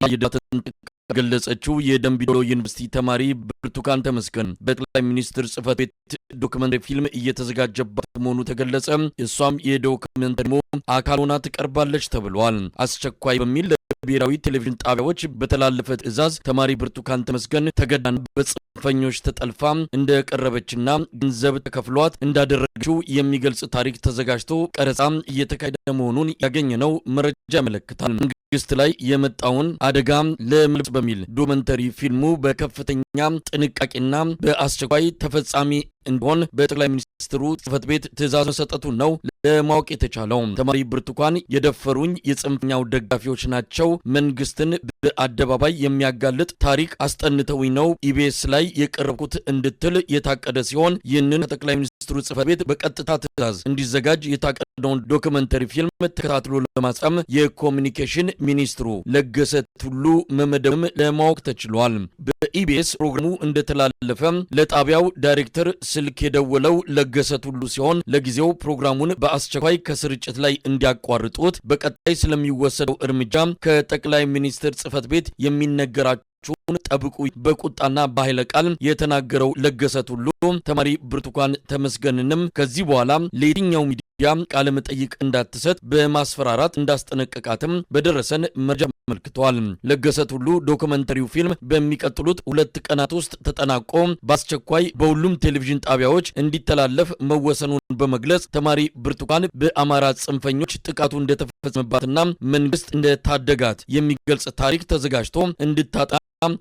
የዳትን ገለጸችው። የደምቢዶሎ ዩኒቨርሲቲ ተማሪ ብርቱካን ተመስገን በጠቅላይ ሚኒስትር ጽህፈት ቤት ዶክመንተሪ ፊልም እየተዘጋጀባት መሆኑ ተገለጸ። እሷም የዶክመንተሪ አካል ሆና ትቀርባለች ተብሏል። አስቸኳይ በሚል ብሔራዊ ቴሌቪዥን ጣቢያዎች በተላለፈ ትዕዛዝ ተማሪ ብርቱካን ተመስገን ተገዳና በጽንፈኞች ተጠልፋ እንደቀረበችና ገንዘብ ተከፍሏት እንዳደረገችው የሚገልጽ ታሪክ ተዘጋጅቶ ቀረጻ እየተካሄደ መሆኑን ያገኘነው መረጃ ያመለክታል። መንግስት ላይ የመጣውን አደጋ ለመልስ በሚል ዶክመንተሪ ፊልሙ በከፍተኛ ጥንቃቄና በአስቸኳይ ተፈጻሚ እንዲሆን በጠቅላይ ሚኒስትሩ ጽህፈት ቤት ትዕዛዝ መሰጠቱን ነው ለማወቅ የተቻለው። ተማሪ ብርቱካን የደፈሩኝ የጽንፈኛው ደጋፊዎች ናቸው፣ መንግስትን በአደባባይ የሚያጋልጥ ታሪክ አስጠንተውኝ ነው ኢቢኤስ ላይ የቀረብኩት እንድትል የታቀደ ሲሆን፣ ይህንን ከጠቅላይ ሚኒስትሩ ጽህፈት ቤት በቀጥታ ትዕዛዝ እንዲዘጋጅ የታቀደውን ዶክመንተሪ ፊልም ተከታትሎ ለማስፈጸም የኮሚኒኬሽን ሚኒስትሩ ለገሰ ቱሉ መመደብም ለማወቅ ተችሏል። በኢቢኤስ ፕሮግራሙ እንደተላለፈ ለጣቢያው ዳይሬክተር ስልክ የደወለው ለገሰ ቱሉ ሲሆን፣ ለጊዜው ፕሮግራሙን በአስቸኳይ ከስርጭት ላይ እንዲያቋርጡት፣ በቀጣይ ስለሚወሰደው እርምጃ ከጠቅላይ ሚኒስትር ጽህፈት ቤት የሚነገራችሁን ጠብቁ በቁጣና በኃይለ ቃል የተናገረው ለገሰ ቱሉ፣ ተማሪ ብርቱካን ተመስገንንም ከዚህ በኋላ ለየትኛው ሚዲያ ቃለ መጠይቅ እንዳትሰጥ በማስፈራራት እንዳስጠነቀቃትም በደረሰን መረጃ አመልክቷል። ለገሰ ቱሉ ዶክመንተሪው ፊልም በሚቀጥሉት 2 ቀናት ውስጥ ተጠናቆ በአስቸኳይ በሁሉም ቴሌቪዥን ጣቢያዎች እንዲተላለፍ መወሰኑን በመግለጽ፣ ተማሪ ብርቱካን በአማራ ጽንፈኞች ጥቃቱ እንደተፈጸመባትና መንግስት እንደታደጋት የሚገልጽ ታሪክ ተዘጋጅቶ እንድታጣ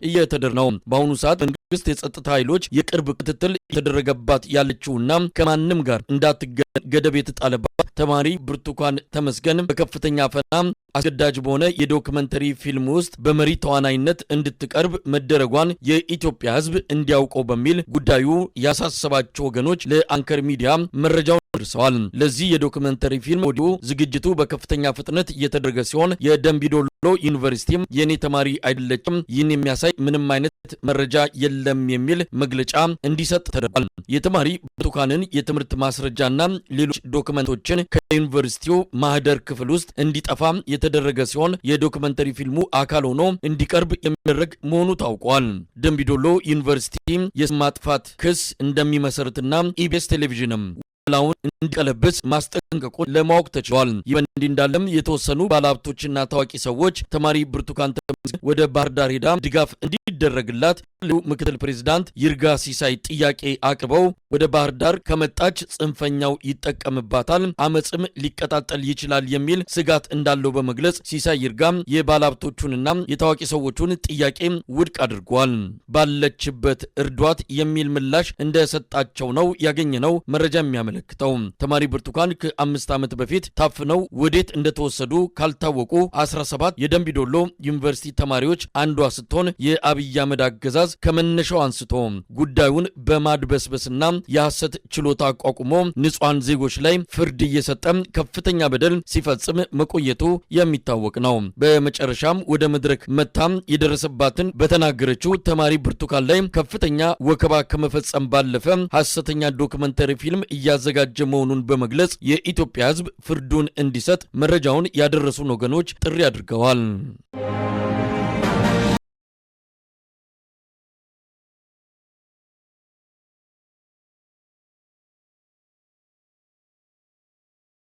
እየተደረገ ነው። በአሁኑ ሰዓት መንግስት የጸጥታ ኃይሎች የቅርብ ክትትል የተደረገባት ያለችውና ከማንም ጋር እንዳትገናኝ ገደብ የተጣለባት ተማሪ ብርቱካን ተመስገን በከፍተኛ አፈና አስገዳጅ በሆነ የዶክመንተሪ ፊልም ውስጥ በመሪ ተዋናይነት እንድትቀርብ መደረጓን የኢትዮጵያ ሕዝብ እንዲያውቀው በሚል ጉዳዩ ያሳሰባቸው ወገኖች ለአንከር ሚዲያ መረጃውን ደርሰዋል። ለዚህ የዶክመንተሪ ፊልም ወዲሁ ዝግጅቱ በከፍተኛ ፍጥነት እየተደረገ ሲሆን፣ የደንቢዶሎ ዩኒቨርሲቲም የኔ ተማሪ አይደለችም፣ ይህን የሚያሳይ ምንም አይነት መረጃ የለም የሚል መግለጫ እንዲሰጥ ተደርጓል። የተማሪ ብርቱካንን የትምህርት ማስረጃና ሌሎች ዶክመንቶችን ከዩኒቨርሲቲው ማህደር ክፍል ውስጥ እንዲጠፋ የተደረገ ሲሆን፣ የዶክመንተሪ ፊልሙ አካል ሆኖ እንዲቀርብ የሚደረግ መሆኑ ታውቋል። ደንቢዶሎ ዩኒቨርሲቲ የስም ማጥፋት ክስ እንደሚመሰርትና ኢቢኤስ ቴሌቪዥንም ላውን እንዲቀለብስ ማስጠንቀቁን ለማወቅ ተችሏል። ይህ በእንዲህ እንዳለም የተወሰኑ ባለሀብቶችና ታዋቂ ሰዎች ተማሪ ብርቱካን ተመስገን ወደ ባህር ዳር ሄዳ ድጋፍ እንዲደረግላት ምክትል ፕሬዚዳንት ይርጋ ሲሳይ ጥያቄ አቅርበው፣ ወደ ባህር ዳር ከመጣች ጽንፈኛው ይጠቀምባታል፣ አመፅም ሊቀጣጠል ይችላል የሚል ስጋት እንዳለው በመግለጽ ሲሳይ ይርጋም የባለሀብቶቹንና የታዋቂ ሰዎቹን ጥያቄ ውድቅ አድርጓል። ባለችበት እርዷት የሚል ምላሽ እንደሰጣቸው ነው ያገኘነው መረጃ የሚያመለክተው። ተማሪ ብርቱካን ከ5 ዓመት በፊት ታፍነው ወዴት እንደተወሰዱ ካልታወቁ 17 የደንቢዶሎ ዩኒቨርሲቲ ተማሪዎች አንዷ ስትሆን፣ የአብይ አህመድ አገዛዝ ከመነሻው አንስቶ ጉዳዩን በማድበስበስና የሐሰት ችሎት አቋቁሞ ንጹሐን ዜጎች ላይ ፍርድ እየሰጠ ከፍተኛ በደል ሲፈጽም መቆየቱ የሚታወቅ ነው። በመጨረሻም ወደ መድረክ መጥታም የደረሰባትን በተናገረችው ተማሪ ብርቱካን ላይ ከፍተኛ ወከባ ከመፈጸም ባለፈ ሐሰተኛ ዶክመንተሪ ፊልም እያዘጋጀ መሆኑን በመግለጽ የኢትዮጵያ ሕዝብ ፍርዱን እንዲሰጥ መረጃውን ያደረሱን ወገኖች ጥሪ አድርገዋል።